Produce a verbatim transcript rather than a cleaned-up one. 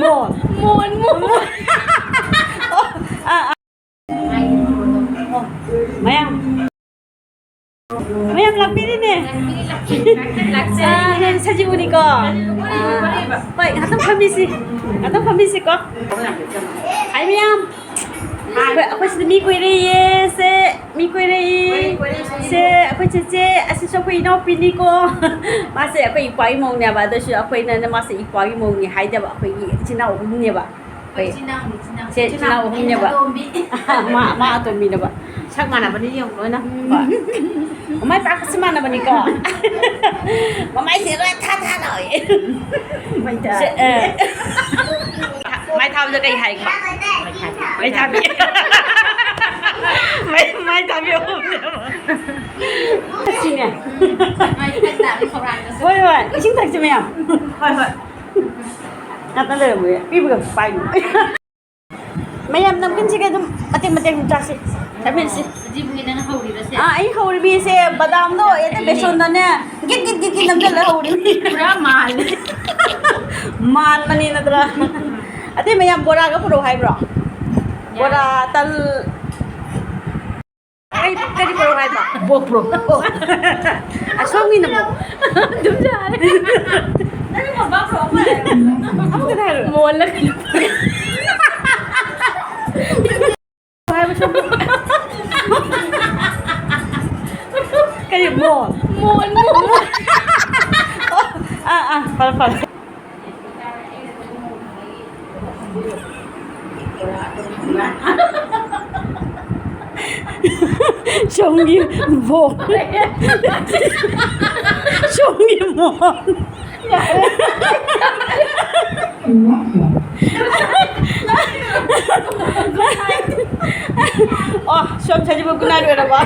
ꯃꯣꯟ꯫ ꯃꯣꯟ, ꯃꯣꯟ꯫ ꯑꯣ, ꯑꯥ, ꯑꯥ꯫ ꯑꯣ, ꯃꯌꯥꯝ꯫ ꯃꯌꯥꯝ ꯂꯥꯛꯄꯤꯔꯤꯅꯦ꯫ ꯂꯥꯛꯆꯔꯤ꯫ ꯑꯥ, ꯅꯪ ꯁꯖꯤꯕꯨꯅꯤꯀꯣ? ꯁꯖꯤꯕꯨꯅꯤ, ꯑꯥ, ꯀꯔꯤꯕ? ꯍꯣꯏ, ꯉꯥꯛꯇꯪ ꯐꯝꯃꯤꯁꯤ꯫ ꯉꯥꯛꯇꯪ ꯐꯝꯃꯤꯁꯤꯀꯣ꯫ ꯍꯥꯏ ꯃꯌꯥꯝ꯫ ꯑꯩꯈꯣꯏ, ꯑꯩꯈꯣꯏ ꯁꯤꯗ ꯃꯤ ꯀꯣꯏꯔꯛꯏꯌꯦ, ꯁꯦ, ꯃꯤ ꯀꯣꯏꯔꯛꯏ꯫ ꯀꯣꯏꯔꯛꯏ, ꯀꯣꯏꯔꯛꯏ, ꯁꯦ, ꯁꯦ꯫ ꯑꯩꯈꯣꯏ ꯆꯦꯆꯦ, ꯑꯁꯤꯁꯨ ꯑꯩꯈꯣꯏ ꯏꯅꯥꯎꯄꯤꯅꯤꯀꯣ꯫ ꯃꯥꯁꯦ ꯑꯩꯈꯣꯏ ꯏꯄ꯭ꯋꯥꯒꯤ ꯃꯧꯅꯦꯕ, ꯑꯗꯨꯁꯨ ꯑꯩꯈꯣꯏꯅ ꯃꯥꯁꯦ ꯏꯄ꯭ꯋꯥꯒꯤ ꯃꯧꯅꯤ ꯍꯥꯏꯗꯕ, ꯑꯩꯈꯣꯏꯒꯤ ꯏꯆꯤꯟ ꯏꯅꯥꯎ ꯑꯍꯨꯝꯅꯦꯕ꯫ ꯑꯩꯈꯣꯏ ꯏꯆꯤꯟ ꯏꯅꯥꯎꯅꯤ, ꯏꯆꯤꯟ ꯏꯅꯥꯎ꯫ ꯁꯦ, ꯏꯆꯤꯟ ꯏꯅꯥꯎ ꯑꯍꯨꯝꯅꯦꯕ꯫ ꯑꯇꯣꯝꯕꯤ꯫ ꯃꯥ, ꯃꯥ ꯑꯇꯣꯝꯕꯤꯅꯦꯕ꯫ ꯁꯛ ꯃꯥꯟꯅꯕꯅꯤ ꯌꯦꯡꯉꯨ ꯂꯣꯏꯅ꯫ ꯎꯝ꯫ ꯍꯣꯏ꯫ ꯃꯃꯥꯏ ꯄꯥꯛꯄꯁꯤ ꯃꯥꯟꯅꯕꯅꯤꯀꯣ꯫ ꯃꯃꯥꯏꯁꯦ ꯂꯣꯏ ꯊꯥ ꯊꯥ ꯂꯥꯎꯋꯦ꯫ ꯃꯩ ꯊꯥ-, ꯁꯦ, ꯑ꯫ ꯃꯥꯏ ꯊꯥꯕꯗ ꯀꯩ ꯍꯥꯏꯒꯦ? ꯃꯩ ꯊꯥꯕꯤ꯫ ꯃꯩ, ꯃꯥꯏ ꯊꯥꯕꯤ ꯑꯍꯨꯝꯅꯦꯕ꯫ ꯁꯤꯅꯦ꯫ ꯃꯩ ꯊꯥꯕꯤ ꯈꯧꯔꯥꯡꯕꯁꯨ꯫ ꯍꯣꯏ, ꯍꯣꯏ꯫ ꯏꯁꯤꯡ ꯊꯛꯁꯤ ꯃꯌꯥꯝ꯫ ꯍꯣꯏ, ꯍꯣꯏ꯫ ꯉꯥꯛꯇꯪ ꯂꯩꯔꯝꯃꯨꯍꯦ꯫ ꯄꯤꯕꯒ ꯄꯥꯏꯅꯨ꯫ ꯃꯌꯥꯝ ꯅꯝꯀꯤꯟꯁꯤꯒ ꯑꯗꯨꯝ ꯃꯇꯦꯛ ꯃꯇꯦꯛ ꯑꯗꯨꯝ ꯆꯥꯁꯤ꯫ ꯆꯥꯃꯤꯟꯁꯤ꯫ ꯁꯖꯤꯕꯨꯒꯤ ꯅꯪꯅ ꯍꯧꯔꯤꯕꯁꯦ? ꯑꯥ, ꯑꯩ ꯍꯧꯔꯤꯕꯤꯁꯦ ꯕꯗꯥꯝꯗꯣ ꯑꯦ, ꯐꯩꯅꯦ꯫ ꯕꯦꯁꯣꯟꯗꯅꯦ ꯒꯤꯠ ꯒꯤꯠ ꯒꯤꯠ ꯒꯤꯠ ꯅꯝꯖꯜꯂ ꯍꯧꯔꯤꯕꯤ꯫ ꯄꯨꯔꯥ ꯃꯥꯜꯂꯦ꯫ ꯃꯥꯟꯕꯅꯤ ꯅꯠꯇ꯭ꯔꯥ? ꯑꯇꯩ ꯃꯌꯥꯝ ꯕꯣꯔꯥꯒ ꯄꯨꯔꯛꯑꯣ ꯍꯥꯏꯕ꯭ꯔꯣ? ꯌꯥꯏ꯫ ꯕꯣꯔꯥ, ꯇꯜ꯫ ꯀꯔꯤ, ꯀꯔꯤ ꯄꯨꯔꯛꯑꯣ ꯍꯥꯏꯕ? ꯕꯣꯛ ꯄꯨꯔꯛꯑꯣ꯫ ꯑꯣ꯫ ꯑꯁꯣꯝꯒꯤꯅ ꯑꯃꯨꯛ꯫ ꯑꯗꯨꯝ ꯌꯥꯔꯦ꯫ ꯅꯪꯒꯤ ꯃꯣꯟ ꯕꯥꯛ ꯄꯨꯔꯛꯑꯣ ꯍꯥꯏꯔꯣ? ꯑꯃꯨꯛꯀ ꯍꯥꯏꯔꯣ꯫ ꯃꯣꯜꯂ ꯀꯩꯅꯣ꯫ ꯍꯥꯏꯕ ꯁꯣꯝꯗ꯫ ꯀꯔꯤ ꯃꯣꯟ? ꯃꯣꯟ, ꯃꯣꯟ꯫ ꯑꯣ, ꯑꯥ, ꯑꯥ, ꯐꯔꯦ, ꯐꯔꯦ꯫ ꯁꯣꯝꯒꯤ ꯕꯣꯛ꯫ ꯁꯣꯝꯒꯤ ꯃꯣꯟ꯫ ꯑꯣ, ꯁꯣꯝ ꯁꯖꯤꯕꯨ good night ꯑꯣꯏꯔꯕ?